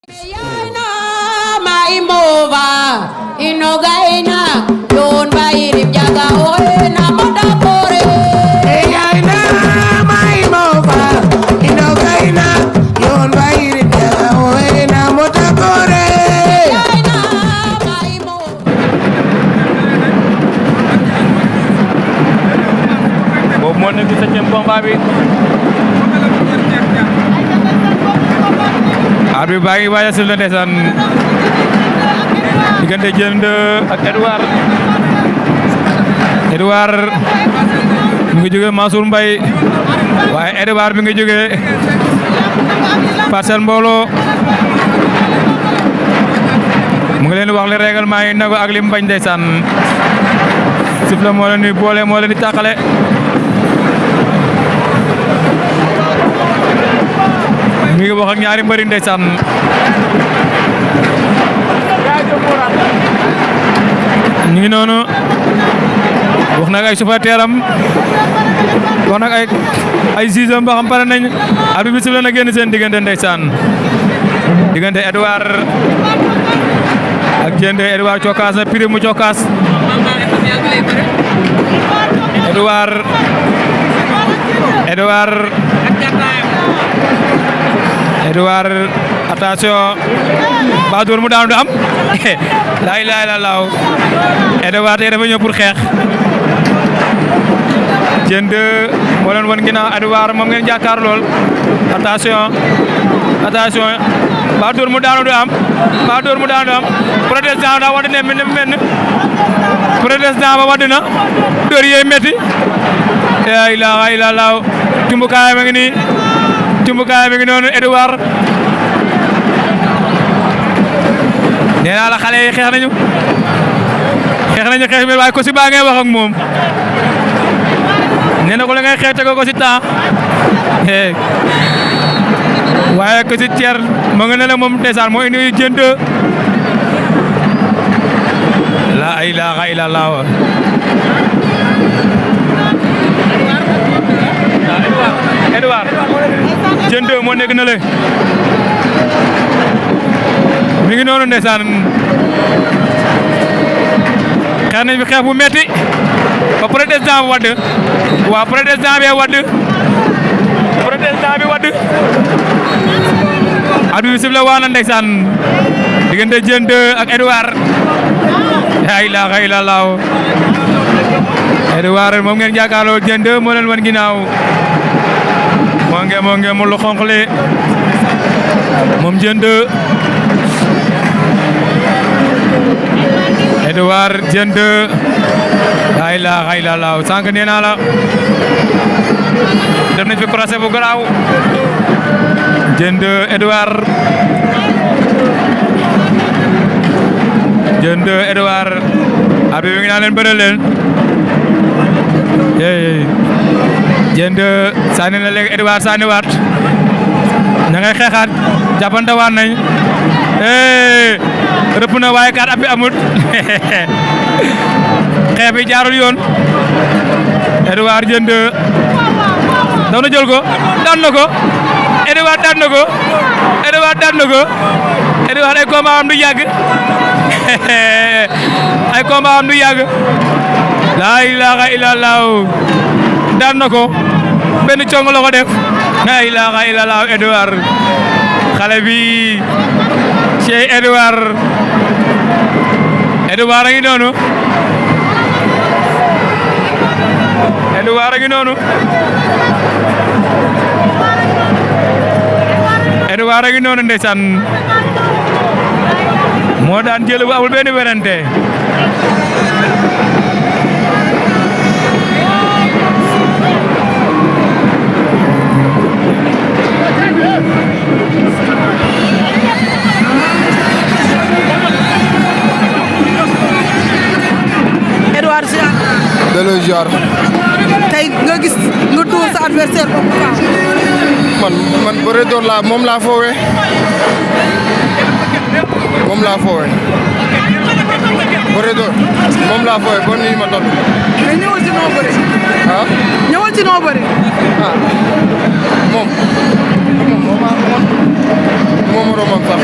Yana maimova inogaina don bairip jaga oena modakore. Yana maimova inogaina don bairip jaga oena modakore. Yana maimova. boobu moo nekk 7e combat bi arbitre baa ngi waaj a siffler ndeysaan diggante Diène 2 ak Edouard mi ngi jóge Mansour Mbaye waaye Edouard mi ngi jóge Parcelles Mbooloo mu ngi leen di wax le règlement yi nagu ak lim bañ ndeysaan siffler moo leen di boole moo leen di tàqale mi ngi wax ak ñaari mbëri ndeysaan ñu ngi noonu wax nag ay supporteram wax nag ay sixième ba xam pare nañ arbitre bi sifflé na génn seen diggante ndeysaan diggante Edouard ak Diène 2 Edouard cokkaas na prix mu cokkaas Edouard attention ba door mu daanu du am la ilaha illallah Edouard tey dafa ñëw pour xeex Diène 2 moo leen wan ginnaaw Edouard moom ngeen jàkkaar lool attention ba door mu daanu du am protestant daa wadd ne men protestant ba wadd na door yee metti la ilaha illallah tumbukaay ma ngi nii tumbukaay mi ngi noonu Edouard nee naa la xale yi xeex nañu xeex bi waaye ko si baa ngay wax ak moom nee na ko la ngay xeex tego ko si temps waaye ko si Thier ma nga ne la moom ndeysaan moo indi Diène 2 la ilaha illallah Edouard Diène 2 moo nekk na le mi ngi noonu ndeysaan xeex nañ fi xeex bu metti ba protestant bi wadd waaw protestant bi wadd arbitre bi sifflé waa na ndeysaan diggante Diène 2 ak Edouard la ilaha illallah Edouard moom ngeen jàkkaarloo Diène 2 moo leen wan ginnaaw moo nge mu lu xonq li moom Diène 2 Edouard Diène 2 la ilaha illallah sànq nee naa la def nañ fi procès bu garaaw Diène 2 Edouard Diène 2 Edouard abi bi ngi naa leen bëre leen Diène 2 sànni na léegi Edouard sànni waat ña ngay xeexaat jàppante waat nañ rëpp na waaye kat abi amut xeex bi jaarul yoon Edouard Diène 2 daw na jël ko daan na ko Edouard daan na ko Edouard ay combat am du yàgg la ilaha illallah daan na ko benn cong la ko def la ilaha illallah Edouard xale bi Cheikh Edouard a ngi noonu ndeysaan moo daan jël bu amul benn werante Edouard ziar. delloo ziar. tey nga gis nga dóor sa adversaire ba mu kaaw. man bëre door laa moom laa foowee bëre door moom laa foowee ba nii ma toll. mais ñëwal ci noo bëri. ah ñëwal ci noo bëri. ah moom moo ma romam sax.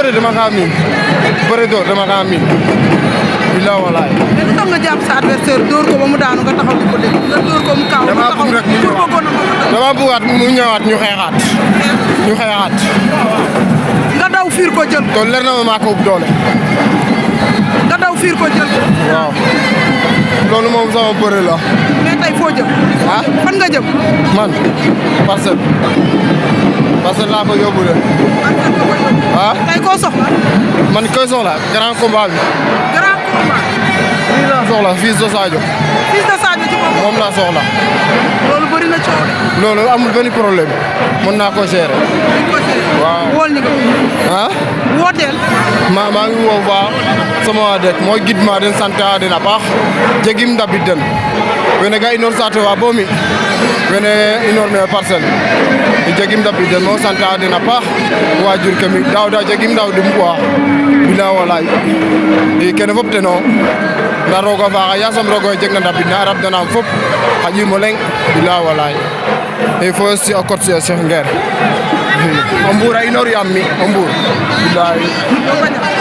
bëre dama kaa miin bëre door dama kaa miin bilaa walaay mais lu tax nga jàpp sa adversaire dóor ko ba mu daanu nga taxaw di ko dégg nga dóor ko mu kaaw dama bëgg rek mu ñëwaat dama bëggaat mu ñëwaat ñu xeexaat nga daw fiir ko jël kon leer na ma maa ko ëpp doole nga daw fiir ko jël waaw loolu moom sama bëre la mais tey foo jëm ah fan nga jëm man Parcelles laa ko yóbbu de ah tey koo soxla man koy soxla grand combat bi grand combat fii laa soxla fils de Sadio fils de Sadio ci moom laa soxla loolu bëri na coow de loolu amul benn problème mën naa ko gérer waaw wool ñi ko ah wooteel maa ngi woo ba sama waa dëkk mooy gidma den sant den a paax jegim ndabid den wene ga inoor saate wa bo mi wene inoor me Parcelles i jegim ndabid den mo sant den a paax waajur ke mi Daouda jegim ndaw dum quoi bila walaay i kene fop teno nda rooga faaxa yasam rooga jeg na ndabid na a rabdanaam fop xaƴiim o leŋ bila walaay i fo si o kot si Cheikh Nguer o Mbour a inoor yaam mi o Mbour bilaay